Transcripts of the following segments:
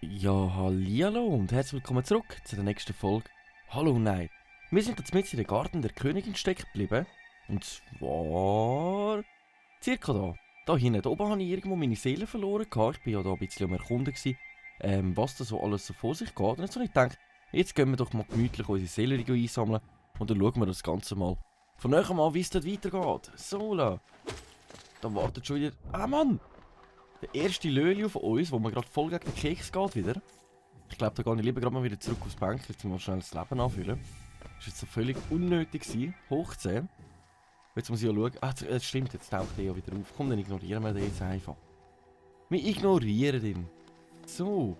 Ja, hallihallo und herzlich willkommen zurück zu der nächsten Folge. Hallo, nein. Wir sind jetzt mit in den Garten der Königin stecken geblieben. Und zwar... circa da. Da hinten. Da oben habe ich irgendwo meine Seele verloren gehabt. Ich war ja da ein bisschen am Erkunden gewesen, was da so alles so vor sich geht. Und jetzt habe ich gedacht, jetzt gehen wir doch mal gemütlich unsere Seele einsammeln. Und dann schauen wir das Ganze mal von näher mal, wie es dort weitergeht. So, da wartet schon wieder... Ah, Mann! Der erste Löli von uns, wo man gerade voll gegen den Keks geht wieder. Ich glaube, da gehe ich lieber gerade mal wieder zurück aufs Bänkchen, um mal schnell das Leben anfüllen. Das war jetzt so völlig unnötig gewesen. Hoch 10. Jetzt muss ich ja schauen. Ah, das stimmt, jetzt taucht der ja wieder auf. Komm, dann ignorieren wir den jetzt einfach. Wir ignorieren den. So.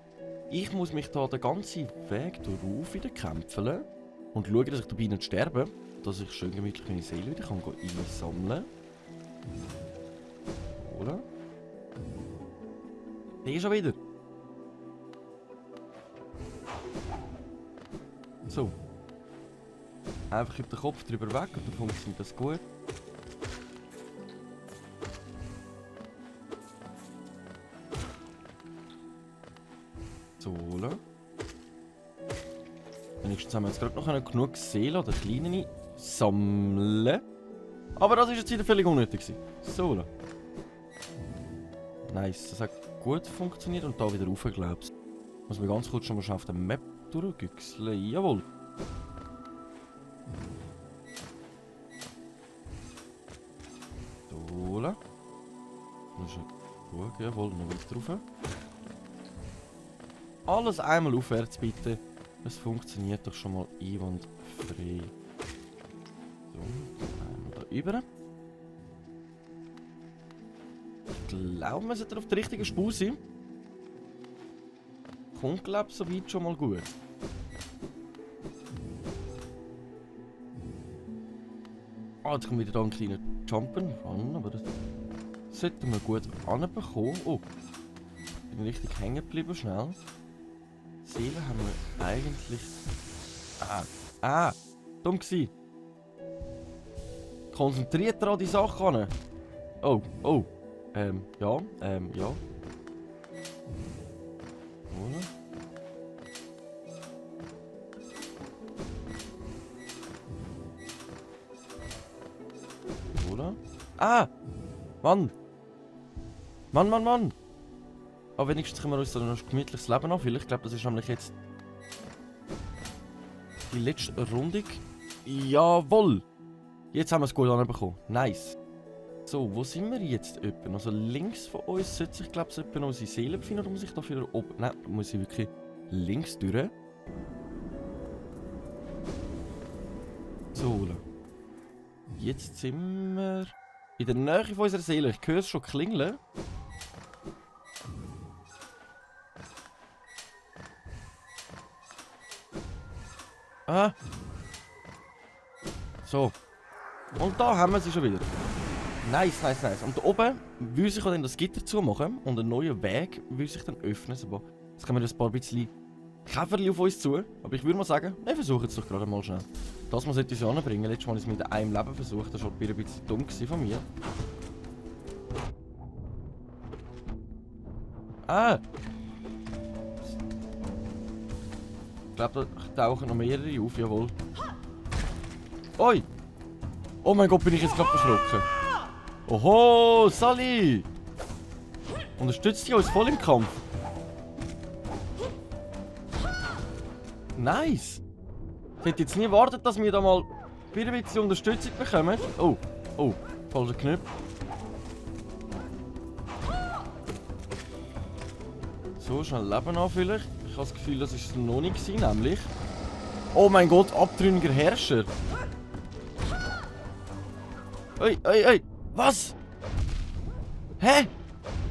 Ich muss mich da den ganzen Weg darauf wieder kämpfen. Und schauen, dass ich dabei nicht sterbe. Dass ich schön gemütlich meine Seele wieder kann einsammeln kann. Oder? Der ist schon wieder. So. Einfach über den Kopf drüber weg und dann funktioniert das gut. So. Wenigstens haben wir jetzt gerade noch genug Seelen oder kleine sammeln. Aber das ist jetzt wieder völlig unnötig. So. Nice, das hat gut funktioniert und da wieder rauf, glaubst du. Muss man ganz kurz schon mal auf der Map durchgüchseln. Jawohl. So. Das ist gut, jawohl, noch weiter rauf. Alles einmal aufwärts bitte. Es funktioniert doch schon mal einwandfrei. So, einmal da rüber. Ich glaube, wir sollten auf der richtigen Spur sein. Kommt, glaube ich, soweit schon mal gut. Ah, jetzt kommt wieder da ein kleiner Jump'n'Run, aber das sollten wir gut anbekommen. Oh, ich bin richtig hängen geblieben, schnell. Seelen haben wir eigentlich... dumm gsi. Konzentriert an die Sachen. Oh. Ja. Oder? Oder? Ah! Mann! Mann! Aber wenigstens können wir uns dann noch ein gemütliches Leben anfühlen. Ich glaube, das ist nämlich jetzt die letzte Runde. Jawohl! Jetzt haben wir es gut anbekommen. Nice. So, wo sind wir jetzt etwa? Also links von uns sollte sich, glaube ich, etwa noch unsere Seele befinden. Oder muss ich da wieder oben? Nein, da muss ich wirklich links durch. So. Jetzt sind wir in der Nähe von unserer Seele. Ich höre es schon klingeln. Ah. So. Und da haben wir sie schon wieder. Nice. Und da oben würde sich dann das Gitter zumachen und ein neuer Weg würde sich dann öffnen. Aber jetzt kommen wir ein paar bisschen Käferchen auf uns zu. Aber ich würde mal sagen, wir versuchen es doch gerade mal schnell. Das muss uns anbringen. Letztes Mal habe ich es mit einem Leben versucht. Das war ein bisschen dumm von mir. Ah! Ich glaube, da tauchen noch mehrere auf, jawohl. Oi! Oh mein Gott, bin ich jetzt gerade erschrocken. Oho, Sally! Unterstützt ihr uns voll im Kampf? Nice! Ich hätte jetzt nie erwartet, dass wir da mal ein bisschen Unterstützung bekommen. Oh, falscher Knopf. So, schnell Leben anfüllen. Ich habe das Gefühl, das war es noch nicht gewesen, nämlich... Oh mein Gott, abtrünniger Herrscher! Ey! Was? Hä?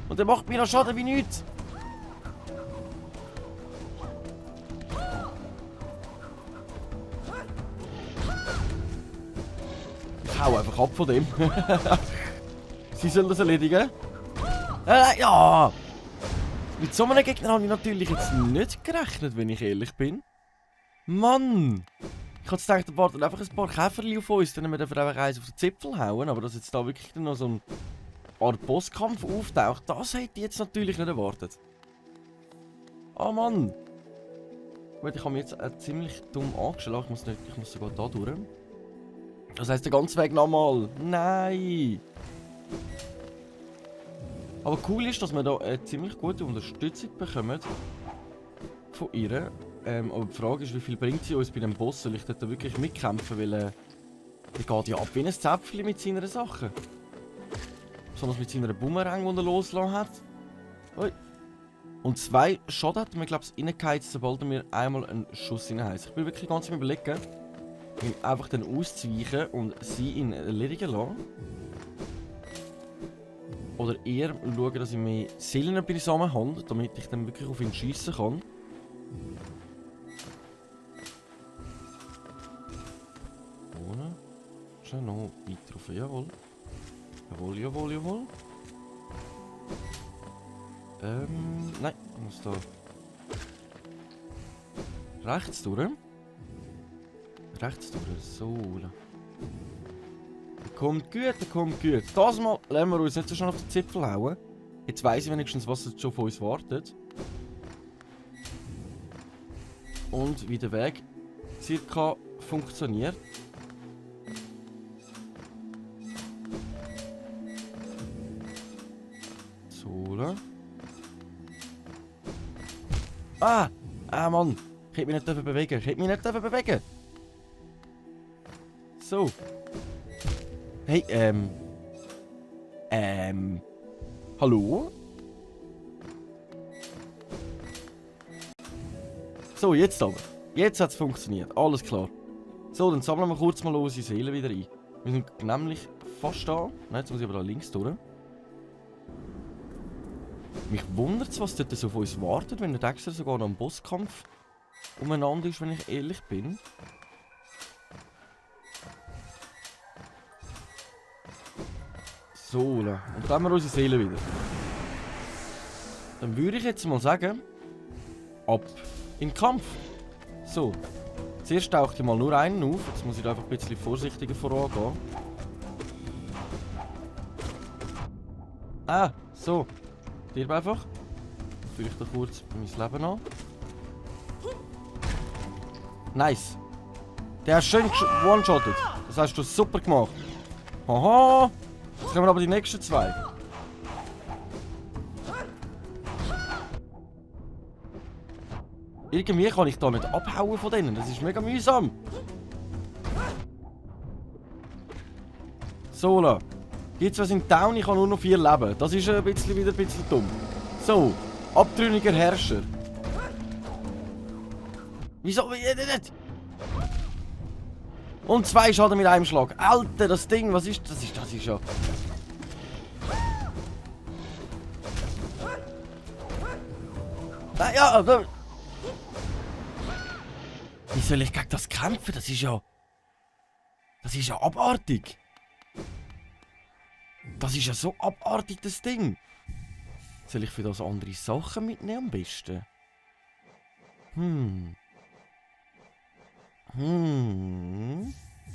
Und der macht mir noch Schaden wie nichts. Ich hau einfach ab von dem. Sie sollen das erledigen. Ja! Mit so einem Gegner habe ich natürlich jetzt nicht gerechnet, wenn ich ehrlich bin. Mann! Ich hätte gedacht, da warten einfach ein paar Käferchen auf uns, dann wir dürfen einfach eins auf den Zipfel hauen. Aber dass jetzt da wirklich noch so ein Art Bosskampf auftaucht, das hätte ich jetzt natürlich nicht erwartet. Ah Mann! Gut, ich habe mich jetzt ziemlich dumm angeschlagen. Ich muss sogar da durch. Das heisst, der ganze Weg nochmal. Nein! Aber cool ist, dass wir da eine ziemlich gute Unterstützung bekommen. Von ihr. Aber die Frage ist, wie viel bringt sie uns bei dem Boss? Soll ich dort wirklich mitkämpfen? Weil der geht ja ab wie ein Zäpfchen mit seinen Sachen. Besonders mit seiner Bumerang, die er losgelassen hat. Ui. Und 2 Schaden hat mir, glaube ich, reingeheizt, sobald er mir einmal einen Schuss reinheizt. Ich bin wirklich ganz am Überlegen, ihm einfach dann auszuweichen und sie ihn erledigen lassen. Oder eher schauen, dass ich mehr Seelen bei zusammen habe, damit ich dann wirklich auf ihn schiessen kann. Ohne. Schon noch weiter rauf. Jawohl. Jawohl, jawohl, jawohl. Nein, ich muss da rechts durch. Rechts durch, so. Kommt gut, kommt gut. Das Mal lassen wir uns nicht so schnell auf den Zipfel hauen. Jetzt weiss ich wenigstens, was jetzt schon von uns wartet. Und wie der Weg circa funktioniert. So. Ah! Ah, Mann! Ich hätte mich nicht bewegen. Ich hätte mich nicht bewegen. So. Hey, Hallo? So, jetzt aber. Jetzt hat es funktioniert. Alles klar. So, dann sammeln wir kurz mal unsere Seelen wieder ein. Wir sind nämlich fast da. Nein, jetzt muss ich aber da links durch. Mich wundert es, was dort so auf uns wartet, wenn nicht extra sogar noch ein Bosskampf umeinander ist, wenn ich ehrlich bin. So, und dann haben wir unsere Seele wieder. Dann würde ich jetzt mal sagen, ab in den Kampf. So, zuerst taucht ich mal nur einen auf, jetzt muss ich da einfach ein bisschen vorsichtiger vorangehen. Ah, so. Stirb einfach. Führe ich da kurz mein Leben an. Nice. Der hat schön one-shottet. Das hast du super gemacht. Haha. Jetzt kommen aber die nächsten 2. Irgendwie kann ich da nicht abhauen von denen. Das ist mega mühsam. So, die 2 sind down, ich habe nur noch 4 Leben. Das ist wieder ein bisschen dumm. So, abtrünniger Herrscher. Wieso? Nicht? Und 2 Schaden mit einem Schlag. Alter, das Ding, was ist das? Das ist ja... Ja, wie soll ich gegen das kämpfen? Das ist ja... Das ist ja abartig. Das ist ja so abartig, das Ding. Soll ich für das andere Sachen mitnehmen am besten?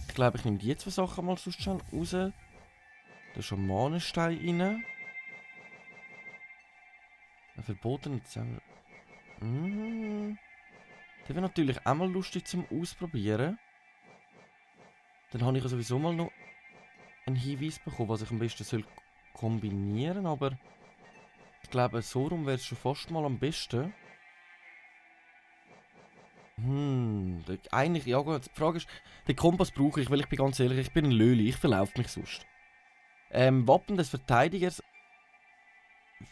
Ich glaube, ich nehme die 2 Sachen mal sonst schon raus. Den Schamanenstein rein. Ein verbotener Zauber. Der wäre natürlich auch mal lustig zum Ausprobieren. Dann habe ich ja sowieso mal noch einen Hinweis bekommen, was ich am besten soll kombinieren, aber ich glaube, so rum wäre es schon fast mal am besten. Eigentlich, ja gut, die Frage ist, den Kompass brauche ich, weil ich bin ganz ehrlich, ich bin ein Löli, ich verlaufe mich sonst. Wappen des Verteidigers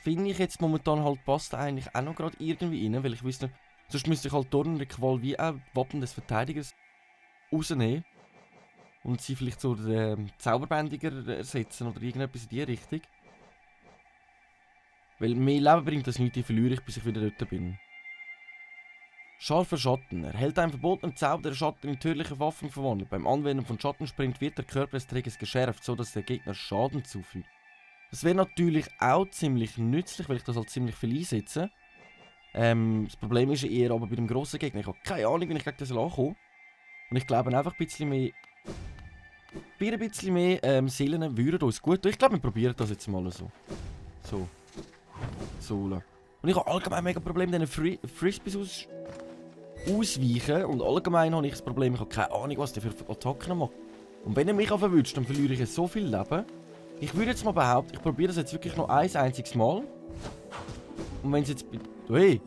finde ich jetzt momentan halt passt eigentlich auch noch gerade irgendwie rein, weil ich wüsste, sonst müsste ich halt Dornende Qual wie auch Wappen des Verteidigers rausnehmen und sie vielleicht so den Zauberbändiger ersetzen oder irgendetwas in die Richtung. Weil mehr Leben bringt das nicht, die verliere ich, bis ich wieder dort bin. Scharfer Schatten. Erhält einen verbotenen Zauber, der Schatten in tödliche Waffen verwandelt. Beim Anwenden von Schattensprint wird der Körper des Trägers geschärft, sodass der Gegner Schaden zufügt. Das wäre natürlich auch ziemlich nützlich, weil ich das halt ziemlich viel einsetze. Das Problem ist eher aber bei dem grossen Gegner. Ich habe keine Ahnung, wie ich gegen das ankomme. Und ich glaube einfach ein bisschen mehr... ein bisschen mehr Seelen würden uns gut tun. Ich glaube, wir probieren das jetzt mal so. So. So. Und ich habe allgemein mega Probleme, diesen Frisbees ausweichen. Und allgemein habe ich das Problem, ich habe keine Ahnung, was der für Attacken macht. Und wenn er mich verwünscht, dann verliere ich jetzt so viel Leben. Ich würde jetzt mal behaupten, ich probiere das jetzt wirklich noch ein einziges Mal. Und wenn es jetzt bei... Hey!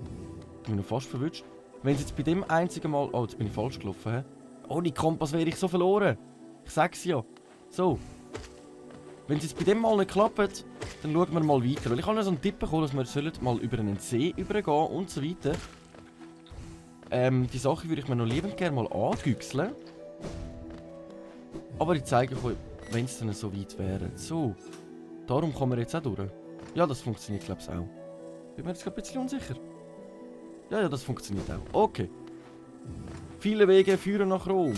Ich bin noch fast verwünscht. Wenn es jetzt bei dem einzigen Mal... Oh, jetzt bin ich falsch gelaufen, hä? Ohne Kompass wäre ich so verloren. Ich sag's ja. So. Wenn es jetzt bei dem Mal nicht klappt, dann schauen wir mal weiter. Weil ich habe noch so einen Tipp bekommen, dass wir mal über einen See übergehen und so weiter. Die Sache würde ich mir noch liebend gerne mal angüchseln. Aber ich zeige euch, wenn es dann so weit wäre. So. Darum kommen wir jetzt auch durch. Ja, das funktioniert, glaube ich, auch. Bin mir jetzt gerade ein bisschen unsicher. Ja, das funktioniert auch. Okay. Viele Wege führen nach Rom.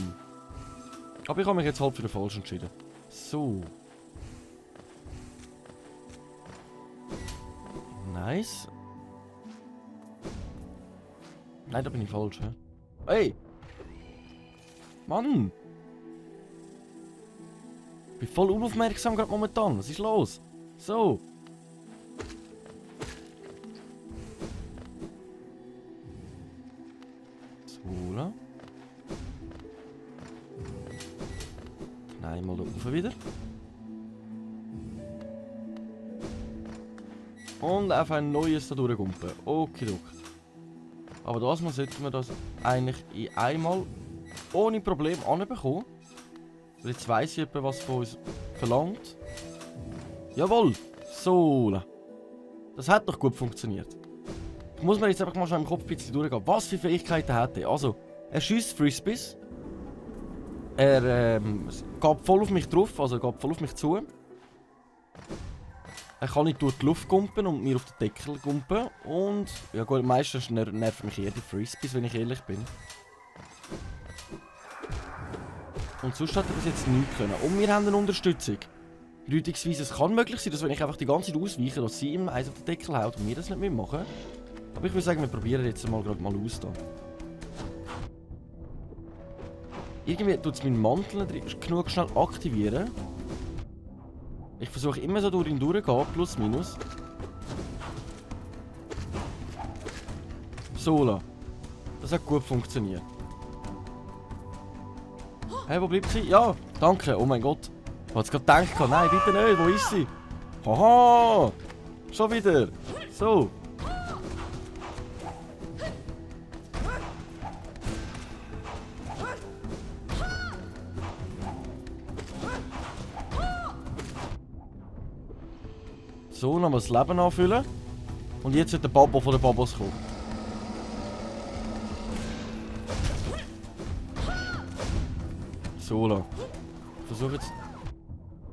Aber ich habe mich jetzt halt für den Falschen entschieden. So. Nice. Nein, da bin ich falsch, hä? Hey! Mann! Ich bin voll unaufmerksam gerade momentan. Was ist los? So. So, la. Nein, mal da rauf wieder. Und einfach ein neues da durchgumpen. Okidok. Aber das mal sollten wir das eigentlich in einmal ohne Problem anbekommen. Weil jetzt weiss ich etwa, was von uns verlangt. Jawohl! So. Das hat doch gut funktioniert. Ich muss mir jetzt einfach mal schon im Kopf ein bisschen durchgehen. Was für Fähigkeiten hat er? Also, er schießt Frisbees. Er geht voll auf mich drauf, also er geht voll auf mich zu. Er kann nicht durch die Luft gumpen und mir auf den Deckel gumpen. Und, ja gut, meistens nerven mich eher die Frisbees, wenn ich ehrlich bin. Und sonst hat er bis jetzt nichts können. Und wir haben eine Unterstützung. Bedeutungsweise, es kann möglich sein, dass wenn ich einfach die ganze Zeit ausweiche, dass sie ihm eins auf den Deckel haut und wir das nicht mitmachen. Aber ich würde sagen, wir probieren jetzt mal gerade mal aus da. Irgendwie tut es meinen Mantel nicht genug schnell aktivieren. Ich versuche immer so durch ihn durchzugehen, plus minus. So, das hat gut funktioniert. Hey, wo bleibt sie? Ja, danke, oh mein Gott. Ich hatte gerade gedacht, nein, bitte nicht, wo ist sie? Haha, schon wieder. So. So, nochmal das Leben anfüllen. Und jetzt wird der Babo von den Babos kommen. So, la. Ich versuche jetzt...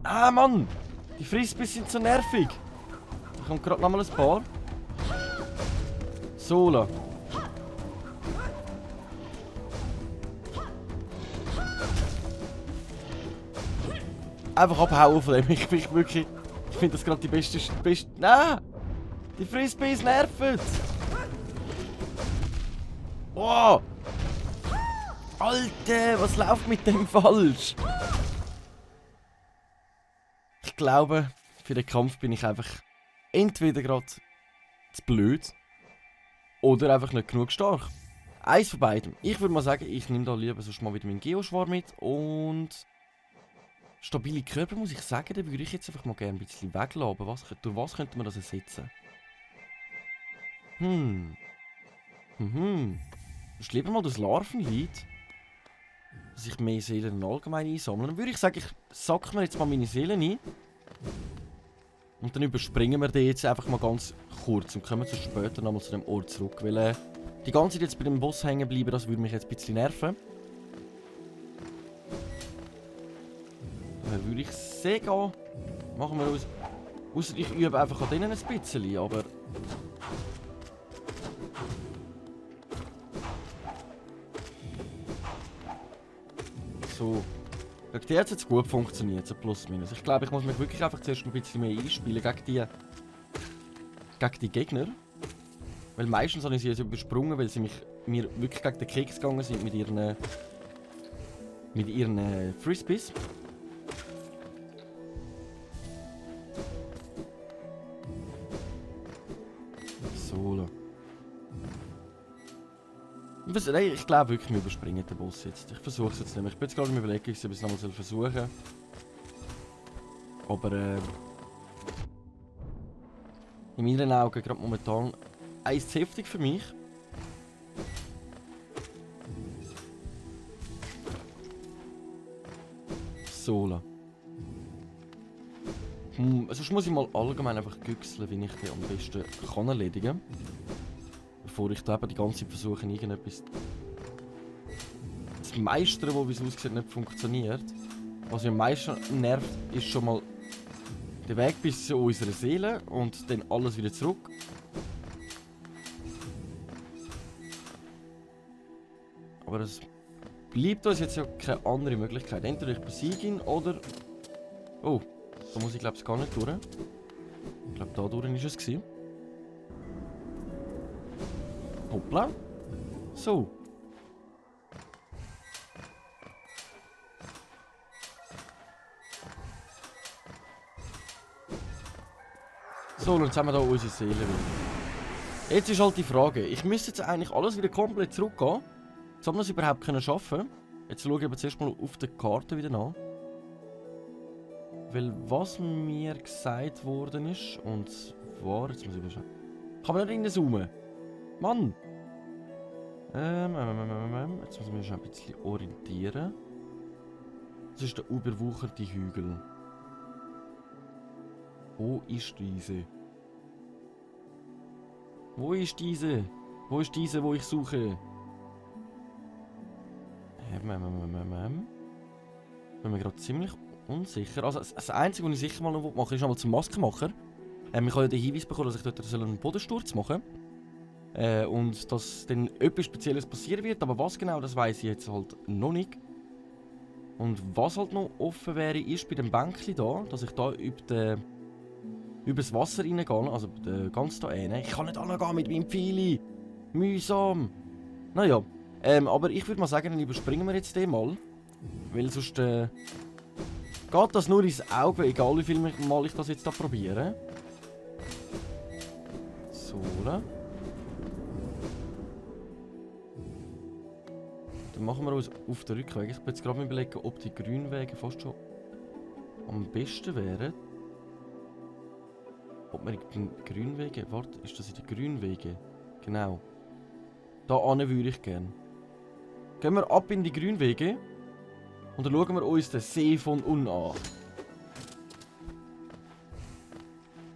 Ah, Mann! Die Frisbees sind so nervig. Ich komme gerade nochmal ein paar. So, la. Einfach abhauen von dem. Ich bin wirklich... Ich finde das gerade die beste... Nein! Die Frisbees nerven! Oh! Alter, was läuft mit dem falsch? Ich glaube, für den Kampf bin ich einfach entweder gerade zu blöd oder einfach nicht genug stark. Eins von beiden. Ich würde mal sagen, ich nehme da lieber sonst mal wieder meinen Geoschwarm mit und... Stabile Körper, muss ich sagen, da würde ich jetzt einfach mal gerne ein bisschen weglassen. Aber durch was könnte man das ersetzen? Ich lieber mal das Larvenlied. Dass ich mehr Seelen allgemein einsammle. Dann würde ich sagen, ich sack mir jetzt mal meine Seelen ein. Und dann überspringen wir die jetzt einfach mal ganz kurz und kommen zu später nochmal zu dem Ort zurück. Weil die ganze Zeit jetzt bei dem Boss hängen bleiben, das würde mich jetzt ein bisschen nerven. Dann würde ich sehr gehen. Machen wir aus. Ausser ich übe einfach an denen ein bisschen, aber... So. Gegen die hat es jetzt gut funktioniert, so plus minus. Ich glaube, ich muss mich wirklich einfach zuerst ein bisschen mehr einspielen gegen die Gegner. Weil meistens habe ich sie jetzt übersprungen, weil sie mir wirklich gegen den Keks gegangen sind mit ihren Mit ihren Frisbees. So. Nein, ich glaube wirklich, wir überspringen den Boss jetzt. Ich versuche es jetzt nicht mehr. Ich bin jetzt gerade im Überlegen, ob ich es nochmal versuchen soll. Aber in meinen Augen gerade momentan eins zu heftig für mich. So. Sonst muss ich mal allgemein einfach güchseln, wie ich den am besten kann erledigen kann. Bevor ich da eben die ganze Zeit versuche, irgendetwas zu meistern, wo wie es aussieht nicht funktioniert. Was mich am meisten nervt, ist schon mal der Weg bis zu unserer Seele und dann alles wieder zurück. Aber es bleibt uns jetzt ja keine andere Möglichkeit. Entweder ich besiege ihn oder... Oh, da muss ich glaube ich gar nicht durch. Ich glaube da durch war es gewesen. Hoppla. So. So, und jetzt haben wir hier unsere Seele wieder. Jetzt ist halt die Frage, ich müsste jetzt eigentlich alles wieder komplett zurückgehen, um das überhaupt schaffen können. Jetzt schaue ich aber zuerst mal auf der Karte wieder nach. Weil was mir gesagt worden ist, und zwar, jetzt muss ich mal schauen. Kann man nicht reinzoomen? Mann! Jetzt muss ich mich schon ein bisschen orientieren. Das ist der überwucherte Hügel. Wo ist diese? Wo ist diese? Wo ist diese, wo ich suche? Bin mir gerade ziemlich unsicher. Also das Einzige, was ich sicher mal noch machen will, ist einmal zum Maskenmacher. Ich habe ja den Hinweis bekommen, dass ich dort einen Bodensturz machen soll. Und dass dann etwas Spezielles passieren wird. Aber was genau, das weiß ich jetzt halt noch nicht. Und was halt noch offen wäre, ist bei dem Bänkchen da, dass ich da über das Wasser reingehe, also ganz da rein. Ich kann nicht angehen mit meinem Pfeili. Mühsam. Naja, aber ich würde mal sagen, dann überspringen wir jetzt den mal. Weil sonst geht das nur ins Auge, egal wie viel Mal ich das jetzt da probiere. So. Dann machen wir uns auf den Rückweg. Ich bin jetzt gerade überlegen, ob die Grünwege fast schon am besten wären. Ob wir in den Grünwege... Warte, ist das in den Grünwege? Genau. Da hinten würde ich gerne. Gehen wir ab in die Grünwege. Und dann schauen wir uns den See von unten an.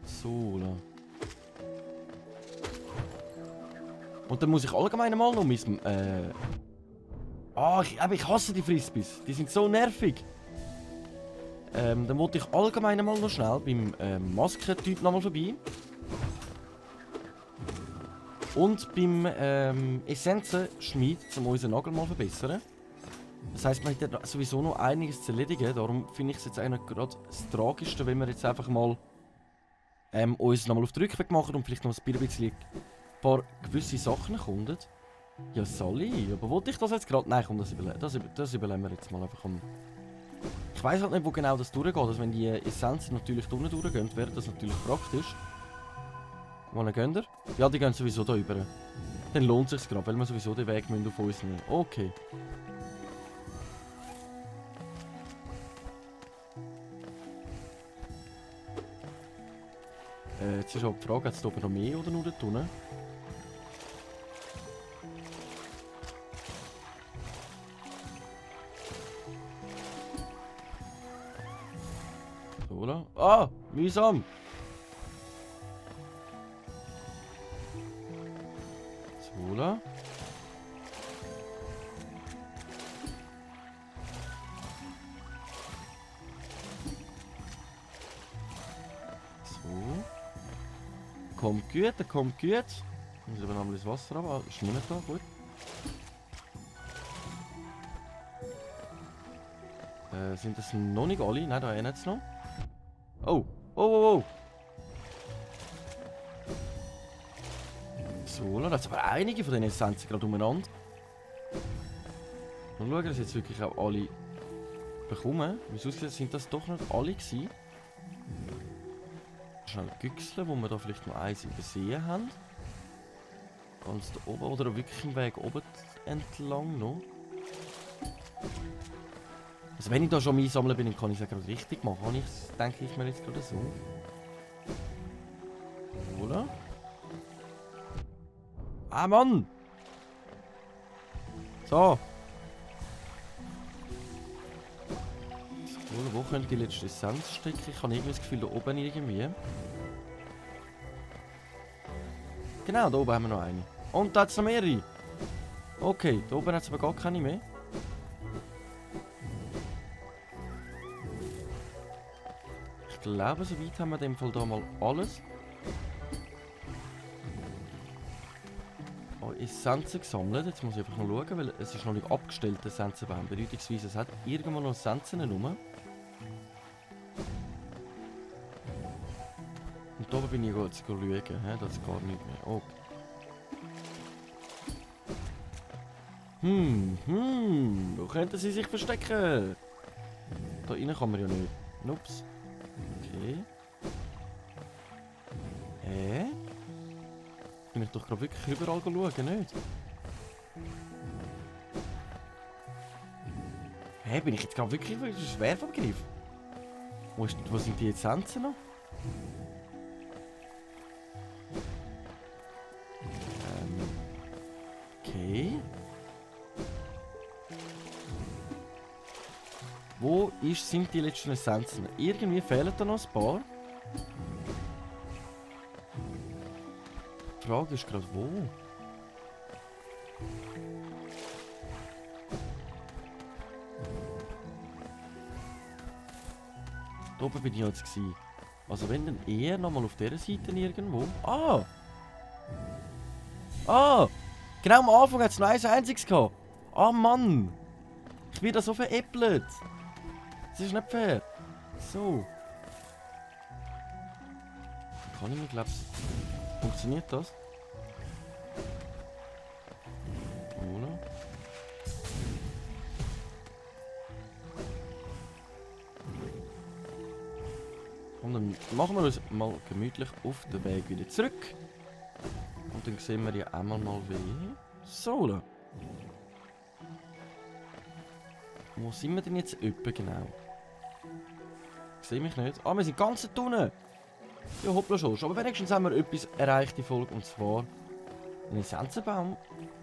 So. Und dann muss ich allgemein mal noch mein... ich hasse die Frisbees. Die sind so nervig. Dann wollte ich allgemein mal noch schnell beim Maskentyp nochmal vorbei. Und beim Essenzenschmied, um unseren Nagel mal verbessern. Das heisst, man hat sowieso noch einiges zu erledigen. Darum finde ich es jetzt eigentlich gerade das Tragischste, wenn wir jetzt einfach mal uns nochmal auf den Rückweg machen und vielleicht noch ein bisschen ein paar gewisse Sachen erkunden. Ja, Sally, aber wollte ich das jetzt gerade? Nein, komm, das überlegen wir jetzt mal einfach um. Ich weiss halt nicht, wo genau das durchgeht. Also wenn die Essenzen natürlich da unten durchgehen, wäre das natürlich praktisch. Wohin gehen wir? Ja, die gehen sowieso da rüber. Dann lohnt es sich gerade, weil wir sowieso den Weg auf uns nehmen. Okay. Jetzt ist auch die Frage, hat es da oben noch mehr oder nur dort unten? So, oder? Ah! Mühsam! So, oder? Kommt gut, der kommt gut. Ich muss aber noch mal das Wasser haben, aber ist niemand da, gut. Sind das noch nicht alle? Nein, da einen jetzt noch. Oh, oh. So, da sind aber einige von den Essenzen gerade umeinander. Und schauen, dass jetzt wirklich auch alle bekommen. Wie es aussieht, sind das doch nicht alle gewesen. Schnell güchseln, wo wir da vielleicht noch eins übersehen haben. Ganz da oben oder wirklich im Weg oben entlang noch. Also wenn ich da schon am Einsammeln bin, dann kann ich es ja gerade richtig machen. Denke ich mir jetzt gerade so. Oder? Ah Mann! So. So, wo könnte die letzte Essenz stecken? Ich habe irgendwie das Gefühl, da oben irgendwie. Genau, da oben haben wir noch eine. Und da hat es noch mehrere. Okay, da oben hat es aber gar keine mehr. Ich glaube, soweit haben wir in dem Fall da mal alles. Oh, Essenzen gesammelt. Jetzt muss ich einfach noch schauen, weil es ist noch nicht abgestellt, der Essenzenbaum. Bedeutungsweise, es hat irgendwo noch Essenzen rum. Und da oben bin ich jetzt schauen. Das ist gar nicht mehr. Okay. Wo könnten sie sich verstecken? Da rein kann man ja nicht. Ups. Okay. Bin ich doch gerade wirklich überall schauen, nicht? Bin ich jetzt gerade wirklich schwer vom Griff? Wo sind die Essenzen noch? Okay. Wo sind die letzten Essenzen? Irgendwie fehlen da noch ein paar. Die Frage ist gerade wo? Da oben bin ich jetzt gewesen. Also wenn dann eher nochmal auf dieser Seite irgendwo. Ah! Genau am Anfang hat es noch eins einziges gehabt. Ah Mann! Ich bin da so veräppelt. Das ist nicht fair. So. Kann ich mir glauben. Funktioniert das? Oder? Und dann machen wir uns mal gemütlich auf den Weg wieder zurück. Und dann sehen wir ja einmal mal wie. So. Wo sind wir denn jetzt etwa genau? Ich sehe mich nicht. Ah, wir sind ganz da unten. Ja, hoppla schon. Aber wenigstens haben wir etwas erreicht, die Folge. Und zwar einen Essenzenbaum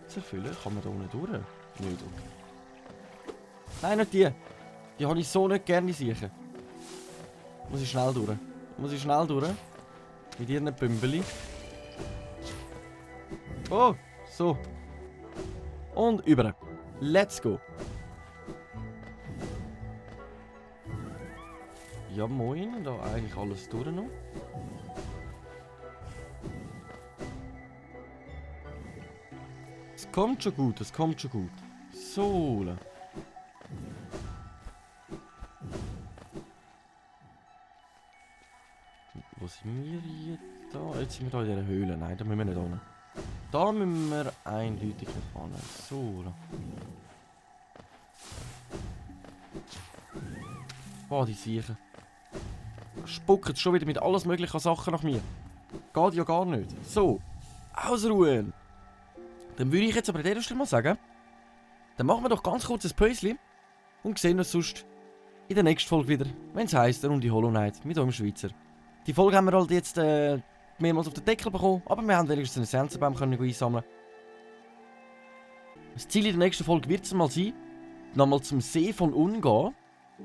zu erfüllen. Kann man da unten durch? Nicht, okay. Nein, nicht die. Die habe ich so nicht gerne sicher. Muss ich schnell durch. Mit ihren Pümbeli. Oh, so. Und über. Let's go. Ja, moin. Da eigentlich alles durch noch. Es kommt schon gut, So. Wo sind wir jetzt da? Jetzt sind wir da in dieser Höhle. Nein, da müssen wir nicht hin. Da müssen wir eindeutig nicht hin. So. Oh, die Siechen. Spucken schon wieder mit alles möglichen Sachen nach mir. Geht ja gar nicht. So. Ausruhen. Dann würde ich jetzt aber an dieser Stelle mal sagen, dann machen wir doch ganz kurz ein Päuschen und sehen uns sonst in der nächsten Folge wieder, wenn es heisst, eine Runde Hollow Knight mit eurem Schweizer. Die Folge haben wir halt jetzt mehrmals auf den Deckel bekommen, aber wir haben wenigstens einen Essenzenbaum können einsammeln. Das Ziel in der nächsten Folge wird es mal sein, nochmal zum See von Unn gehen.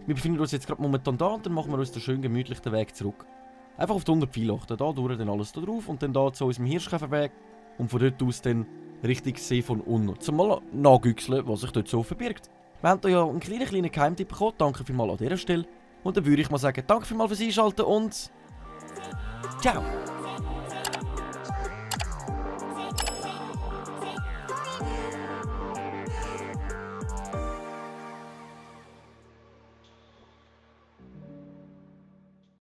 Wir befinden uns jetzt gerade momentan da und dann machen wir uns den schön gemütlichen Weg zurück. Einfach auf die 100 Pfeile achten, da durch dann alles da drauf und dann da zu unserem Hirschkäferweg und von dort aus dann Richtung See von Unn. Zum mal nachgüchseln, was sich dort so verbirgt. Wir haben da ja einen kleinen Geheimtipp bekommen, danke vielmals an dieser Stelle. Und dann würde ich mal sagen, danke vielmals fürs Einschalten und ciao!